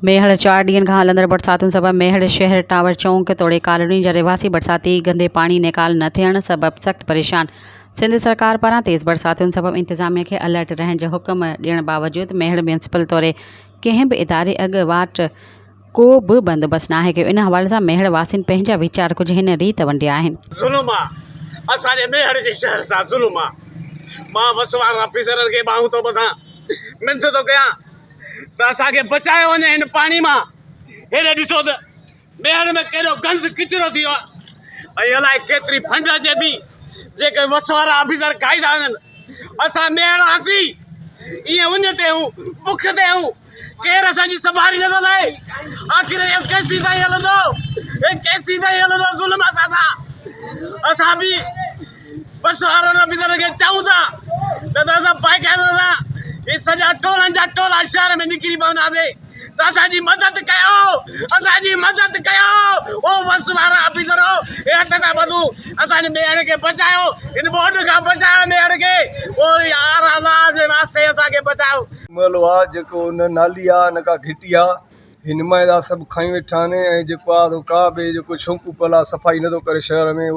ميهڙ، چار ڏينهن کان هلندڙ برساتن سبب ميهڙ شهر ٽاور چونڪ توڙي ڪالوني جا رهواسي برساتي گندي پاڻي نيڪال نه ٿيڻ سبب سخت پريشان، سنڌ سرڪار پاران تيز برساتن سبب انتظاميه کي الرٽ رهڻ جو حڪم ڏيڻ باوجود ميهڙ ميونسپل توڙي ڪنهن به اداري اڳ واٽ ڪو به بندوبست ناهي ڪيو، ان حوالي سان ميهڙ واسين پنهنجا ويچار ڪجهه هن ريت ونڊيا آهن. ظلم آ اسان جي ميهڙ جي شهر سان ظلم آ مان وس وارن آفيسرن کي ٻانهون ٿو ٻڌان منٿ ٿو ڪيان ته اسان کي بچايو وڃي هن پاڻي مان. هيڏي ڏسو ته ميهڙ ۾ ڪيڏو گند ڪچرو ٿي ويو آهي ۽ الائي ڪيتري فنڊ اچي ٿي جيڪي وس وارا آفيسر کائي ٿا وڃن. اسان ميهڙ واسي ائين اڃ تي آهيون، بک تي آهيون، ڪير اسان جي سنڀاري نٿو لهي. آخر اهو ڪيسين تائين هلندو؟ هي ڪيسين تائين هلندو ظلم اسان سان؟ اسان به بس وارن آفيسرن کي چئون ٿا نه ته اسان باقاعده سان هي سڄا ٽولن جا ٽولا شهر ۾ نڪري پونداسين ته اسان جي مدد ڪيو اسان جي مدد ڪيو او وس وارا آفيسرو هي هٿ ٿا ٻڌون اسان جي ميهڙ کي بچايو هن ٻوڏ کان بچايو ميهڙ کي او يار الله جي واسطي اسان کي بچايو. محلو آ جيڪو نه نالي آ نه ڪا گهٽي آ هي نمائندا سڀ کائي ويٺا آهن ۽ جيڪو آ سو ڪا به جيڪو شوڪو پل آ صفائي نٿو ڪري شهر ۾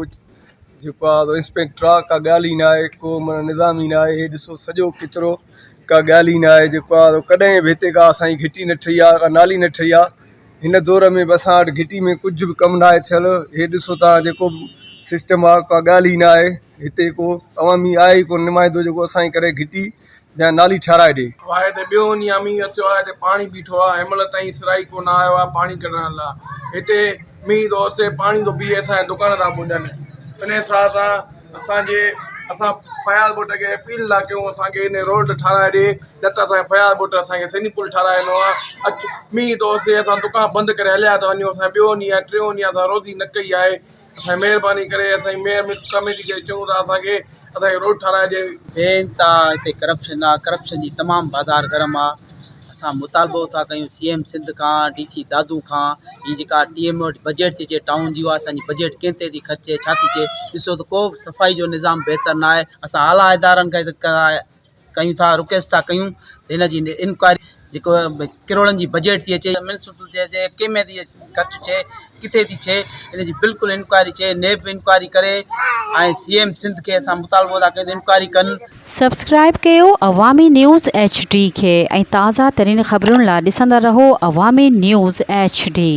جيڪو آ سو انسپيڪٽر آ ڪا ڳالهه ئي ناهي ڪو معنيٰ نظام ئي ناهي هي ڏسو سڄو ڪچرو ڪا ڳالهه ئي ناهي جيڪو آ سو ڪڏهن به هتي ڪا اسان جي گهٽي نه ٺهي آ ڪا نالي نه ٺهي آ هن دور ۾ به اسان وٽ گهٽي ۾ ڪجهه به ڪم ناهي ٿيل هي ڏسو تان جيڪو به سسٽم آ ڪا ڳالهه ئي ناهي هتي ڪو عوامي آهي ئي ڪونه نمائندو جيڪو اسان جي ڪري گهٽي يا نالي ٺهرائي ڏي. آهي ته ٻيو ڏينهن مينهن وسيو آهي ته پاڻي بيٺو آهي هن مهل تائين سرائي ڪونه آيو آهي پاڻي ڪڍڻ لاء هتي مينهن ٿو وسي پاڻي ٿو بيهي اسان جا دڪان ٿا ٻڏن ان حساب سان اسان جي اسان فياض ڀٽ کي اپيل ٿا ڪيون اسان کي ان روڊ ٺهرائي ڏي نه ته اسان فياض ڀٽ اسان کي سني پل ٺهرائي ڏنو آهي اچ مينهن ٿو وسي اسان دڪان بند ڪري هليا ٿا وڃون اسان ٻيو ڏينهن آهي ٽيون ڏينهن اسان روزي نه ڪئي آهي اسان مهرباني ڪري اسان جي ميئر ميونسپل ڪميٽي کي چئون ٿا اسان کي اسان کي روڊ ٺهرائي ڏي. بي انتها هتي ڪرپشن آ ڪرپشن جي تمام بازار گرم آ اسان مطالبو ٿا ڪيون سي ايم سنڌ کان ڊي سي دادو کان هي جيڪا ٽي ايم او بجيٽ ٿي اچي ٽائون جي اها اسان جي بجيٽ ڪنهن تي ٿي خرچ ٿئي ڇا ٿي ٿئي ڏسو ته ڪو به صفائي جو نظام بهتر نه آهي اسان اعليٰ ادارن کي ڪيون ٿا رڪويسٽ ٿا ڪيون ته هن جي انڪوائري جيڪو ڪروڙن جي بجيٽ ٿي اچي ميونسپل ٿي اچي ڪنهن ۾ ٿي خرچ ٿئي ڪٿي ٿي ٿئي ان جي بلڪل انڪوائري ٿئي نيب انڪوائري ڪري ۽ سي ايم سنڌ کي اسان مطالبو ٿا ڪيون ته انڪوائري ڪن. سبسڪرائيب ڪيو عوامي نيوز ايڇ ڊي کي ۽ تازه ترين خبرن لا ڏسندا رهو عوامي نيوز ايڇ ڊي.